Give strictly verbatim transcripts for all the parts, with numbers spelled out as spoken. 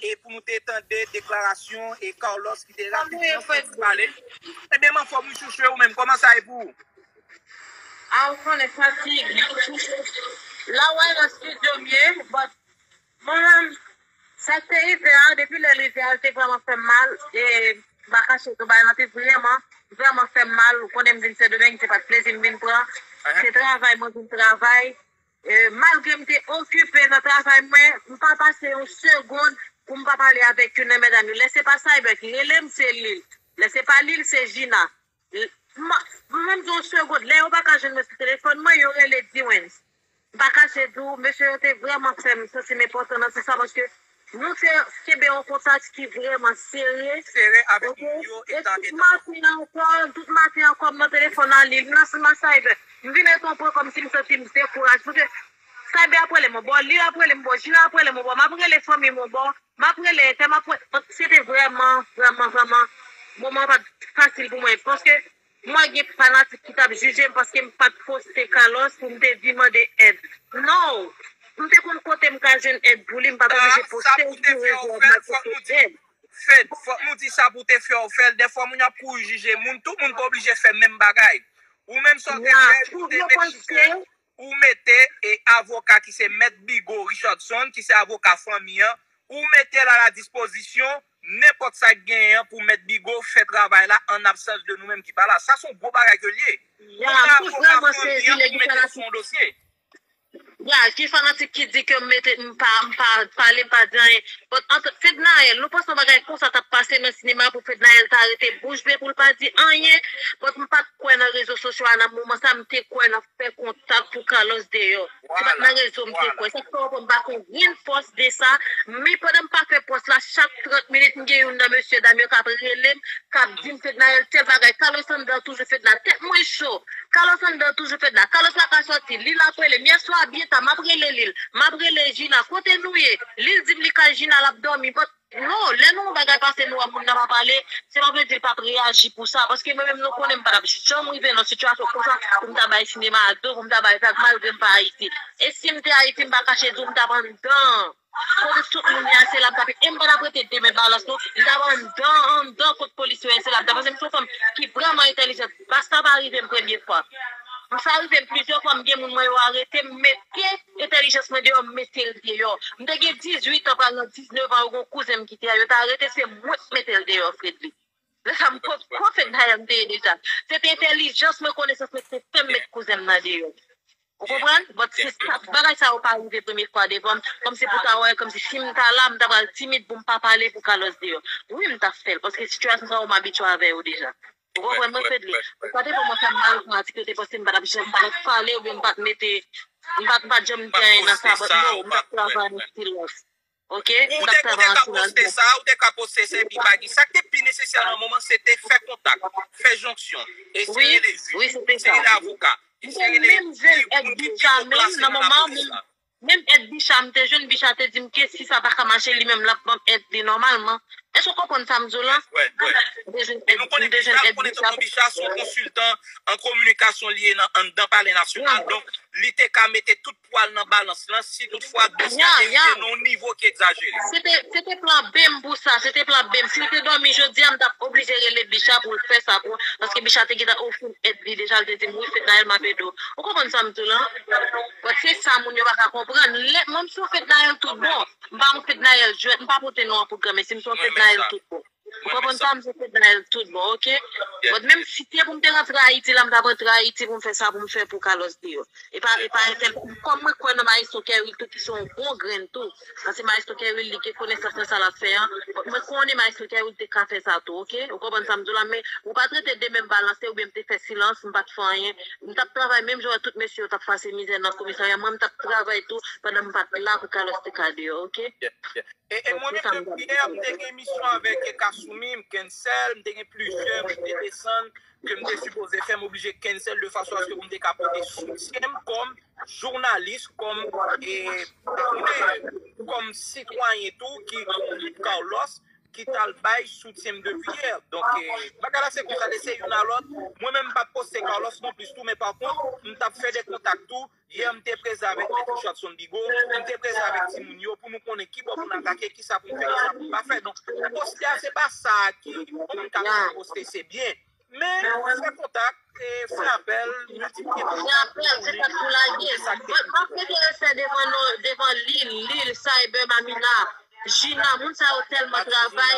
e pou nou te tande deklarasyon e Carlos ki te rapidman soti pale. Ebyen, m anfòm wi chouchou, ou menm, kòman sa ye pou ou? A, ou konnen fatig. La, w wè nan estidyo m ye, but mwen menm, sa k te rive a, depi lè l rive a, li te vrèman fè m mal, e m pa kache tou, bagay lan te vrèman, vrèman fè m mal, ou konnen m vin Sendomeng, se pa t plezi m vin pran, se travay mwen vin travay, e malgre m te okipe nan travay mwen, m pa pase yon segond pou m pa pale avèk youn nan medam yo, lè se pa Cyber ki rele m, se li, lè se pa li, se Gina. Mwen menm di yon segond, lè yo pa ka jwenn mwen sou telefòn mwen, yo rele Dewens. M pa kache di w, mesye yo te vrèman fè m santi m enpòtan nan sans sa, paske nou te kenbe yon kontak ki vrèman sere. Sere avèk moun yo, etan, etan. Maten ankò, tout maten ankò, m nan telefòn a li, m nan sou Cyber. M vin rete yon pwen kòmsi m santi m dekouraje, paske Cyber ap rele m yon bò, li ap rele m yon bò, Gina ap rele m yon bò, m ap rele fanmi m yon bò, m ap rele entè, m ap rele, se te vrèman, vrèman, vrèman, moman pa t fasil pou mwen, paske mwen gen fanatik ki t ap jije m paske m pa t poste Carlos pou m te vin mande èd. No! M te konn kote m ka jwenn èd pou li, m pa t oblije poste l sou rezo a pou m al poste èd. Fed, fòk nou di sa pou te fè w fè l. Dèfwa moun ap kouri jije moun, tout moun pa oblije fè menm bagay. Ou menm sa w te fè, ou te mete, ou mete e avoka ki se Mèt Bigo Richardson, ki se avoka fanmi an, ou mete l a la dispozisyon nenpòt sa k genyen an pou Mèt Bigo fè travay la an absans de nou menm ki pa la. Sa se yon gwo bagay ke l ye. Pou avoka fanmi an, ou mete l sou yon dosye. Ya, ki fanatik ki di ke m mete, m pa, m pa pale, m pa di anyen. But ant Fednaelle, nou panse yon bagay konsa t ap pase nan sinema pou Fednaelle ta rete bouch be pou l pa di anyen? But m pa t kwè nan rezo sosyo a nan moman sa, m te kwè nan fè kontak pou Carlos deyò. Se pa t nan rezo m te kwè. Sa k fè w wè m pa konn grenn fòs de sa. Men pandan m pa fè pòs la, chak trant minit, m gen youn nan mesye dam yo k ap rele m, k ap di m Fednaelle tèl bagay. Carlos anndan toujou Fedna. Tèt mwen cho. Carlos anndan toujou Fedna. Carlos pa ka sòti. Li l ap rele m. Yèswa byen ta, m ap rele li. M ap rele Gina. Kote nou ye? Li l di m li kay Gina, l ap dòmi. But no, lè nou yon bagay pase nou wè moun nan pa pale, se pa vle di l p ap reyaji pou sa. Paske mwen menm nou konnen m pa t ap janm rive nan sitiyasyon konsa pou m ta bay sinema a do, pou m ta bay vag malgre m pa Ayiti. E si m te Ayiti, m pa kache di w m t ap anndan. Kote tout moun ye a, se la m t ap ye. E m pa t ap rete de men balans non. M t ap anndan, anndan kot polis yo ye, se la m t ap. Paske m se yon fanm ki vrèman entèlijant. Basta pa rive m premye fwa. M sa rive m plizyè fwa, m gen moun mwen yo arete, m mete entèlijans mwen deyò, m mete l deyò. M te gen dizuit an, pral nan diznèf an, yo gen yon kouzen m ki te a, yo t arete, se mwen k mete l deyò, Fredly. Lè sa m kot, kot Fednaelle m te ye deja. Se te entèlijans mwen, konesans mwen ki te fè m met kouzen m nan deyò. Ou konprann? But se sa, bagay sa yo pa rive premye fwa devan m. Kòmsi pou ta wè, kòmsi si m ta la, m ta pral timid pou m pa pale pou Carlos deyò. Wi, m t ap fè l, paske sitiyasyon sa yo m abitye avè yo deja. Ou konprann mwen, Fredly? Sa te fè mwen fè m mal pou atik yo te panse m pa t ap janm, m pa t ap pale oubyen m pa t mete, m pa t, m pa t janm di anyen nan sa, but no, m t ap travay an silans. Ok? M t ap travay an silans. Ou te ka poste sa, ou te ka poste sa, epi pa gen. Sa k te pi nesesè nan moman, se te fè kontak, fè jonksyon, eseye rele jij, eseye rele avoka, eseye rele moun ki pi wo plasye nan lapolis la. Menm èd Bicha m te jwenn, Bicha te di m ke si sa pa ka mache, li menm l ap ban m èd li nòmalman. Èske w konprann sa m di w la? M te jwenn èd, m te jwenn èd Bicha. Bicha se yon konsiltan an kominikasyon li ye nan anndan Palè Nasyonal. Donk, li te ka mete tout pwa l nan balans lan si toutfwa dosye a te rive nan yon nivo ki egzajere. Se te, se te plan B m pou sa, se te plan B m. Si l te dòmi jodi a, m t ap oblije rele Bicha pou l fè sa pou, paske Bicha te gentan ofri m èd li deja, l te di m, wi, Fednaelle, m ap ede w. Ou konprann sa m di w la? But se sa moun yo pa ka konprann. Lè, mwen, m se yon Fednaelle tout bon. M pa yon Fednaelle jwèt, m pa pote non an pou granmesi, m se yon Fednaelle tout bon. Ou konprann sa, m se Fednaelle tout bon, ok? But menm si se pou m te rantre Ayiti la, m t ap rantre Ayiti pou m fè sa pou m fè pou Carlos deyò. E pa, e pa entèl, kòm mwen kwè nan Maestro Kerwill tou, ki se yon bon grenn tou. Paske Maestro Kerwill, li gen konesans nan sa l ap fè an. But mwen konnen Maestro Kerwill te ka fè sa tou, ok? Ou konprann sa m di w la, men ou pa t rete de men m balanse oubyen m te fè silans, m pa t fè anyen. M t ap travay menm jan tout mesye yo t ap pase mizè nan komisarya. Mwen, m t ap travay tou pandan m pa t la pou Carlos te ka deyò, ok? E, e mwen menm, depi yè, m te gen emisyon avèk Kasumi, m cancel, m te gen plizyè, m te desann, ke m te sipoze fè, m oblije cancel de fason aske pou m te ka pote soutyen m kòm jounalis, kòm, e, kòm sitwayen tou, ki, kòm Carlos, ki t al bay soutyen m depi yè. Donk, eh, bagay la se konsa, l ese youn a lòt. Mwen menm, m p ap poste Carlos non plis tou, men pa kont, m t ap fè de kontak tou. Yè, m te preze avèk Mèt Richardson Bigot, m te preze avèk timoun yo pou nou konnen ki bò pou n atake, ki sa pou n fè, ki sa pou n pa fè. Donk, poste a, se pa sa ki, bon, m ka poste, se byen. Men, fè kontak, e, fè apèl, miltipliye kontak pou konnen ki sa k te fèt. M ap prefere fè devan non, devan Lil, Lil, Cyber, Mamina, Jina, moun sa yo tèlman travay.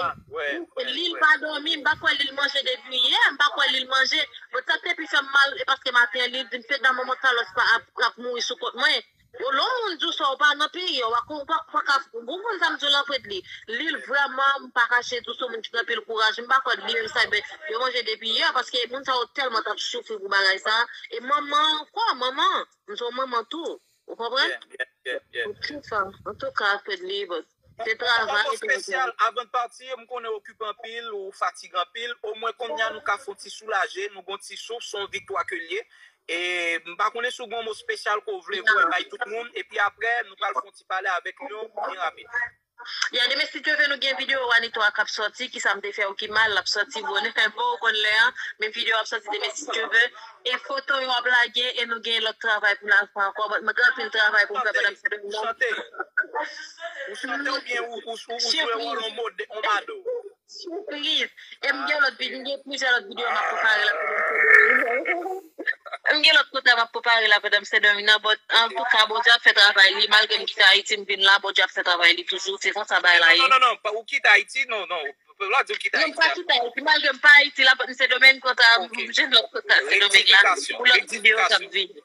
Lil pa dòmi, m pa kwè Lil manje depi yè, m pa kwè Lil manje. Bon, sa k te pi fè m mal, e paske maten an, Lil di m, "Se dan moman Carlos pa ap, ap mouri sou kont mwen." Yo, lè yon moun di w sa, ou pa nan peyi a, ou pa, ou pa, ou pa ka, ou konprann sa m di w lan, Fredly? Lil vrèman, m pa kache di w, se yon moun ki gen anpil kouraj. M pa kwè li menm sa, men yo manje depi yè, paske moun sa yo tèlman t ap soufri pou bagay sa. E manman ankò, manman, m se yon manman tou. Ou konprann? Yeah, yeah, yeah, yeah. Antouka, antouka, Fredly, bon, se travay, travay. Yon kòman espesyal, avan n pati, m konnen w okipe anpil, ou fatige anpil. Omwen kounye a nou ka fè yon ti soulaje, nou gon ti souf, se yon viktwa ke l ye. E m pa konnen si w gon mo espesyal ke w vle voye bay tout moun, epi apre, nou pral fè yon ti pale avèk Lyon byen rapid. Ya, demen si Dye vle, nou gen videyo Wanito a k ap sòti, ki sa m te fè ou ki mal, l ap sòti bonè, bon, ou konn lè an, men videyo ap sòti demen si Dye vle, e foto yo ap lage, e nou gen lòt travay pou n al fè ankò, mwen gen anpil travay pou m fè pandan m fè demen. Chante, chante. Ou chante oubyen ou, ou, ou, ou jwe wòl yon mode, yon mado? Sipriz. E m gen lòt videyo, m gen plizyè lòt videyo m ap prepare la pandan m Sendomeng. M gen lòt kontra m ap prepare la pandan m Sendomeng nan, but antouka, Bondye ap fè travay li, malgre m kite Ayiti, m vin la, Bondye ap fè travay li toujou, se konsa bagay la ye. Non, non, non, non, pa, ou kite Ayiti, non, non, la di ou kite Ayiti. Non, m pa kite Ayiti, malgre m pa Ayiti la, but m Sendomeng, kontra, m jwenn lòt kontra Sendomeng la, pou lòt videyo k ap vini.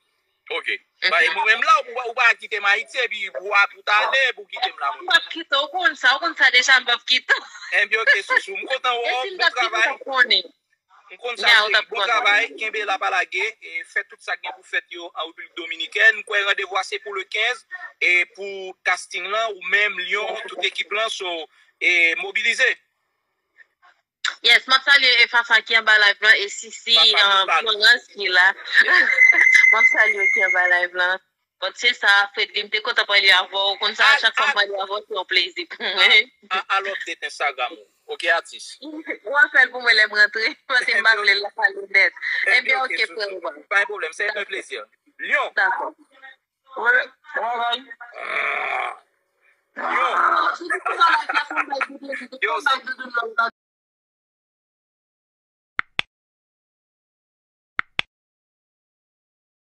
Ok. Ba, e mwen menm la, ou, ou pa kite m Ayiti, epi ou ap, ou t ale, pou kite m la, mwen. M p ap kite w, ou konn sa, ou konn sa deja, m p ap kite w. Enben, ok, Sousou, m kontan wè w, bon travay. M konn sa, cheri, bon travay, kenbe la, pa lage, e fè tout sa k gen pou fèt yo an Repiblik Dominikèn. M kwè randevou a se pou le kenz, e pou casting lan, ou menm, Lyon, tout ekip lan, so, e mobilize. Yes, m ap salye Fafa ki anba live lan e Sisi, Florence ki la. M ap salye yo ki anba live lan. Bon, se sa, Fredly, m te kontan pale avè w. Ou konn sa, chak fwa m pale avè w, se yon plezi pou mwen. A, a, al update Instagram ou. Ok, atis. Ou ap fè l pou mwen lè m rantre. Paske m pa vle l la pale nèt. Enben, ok, frè. Pa gen pwoblèm, se yon plezi. Lyon. Dakò. Lyon. Yo.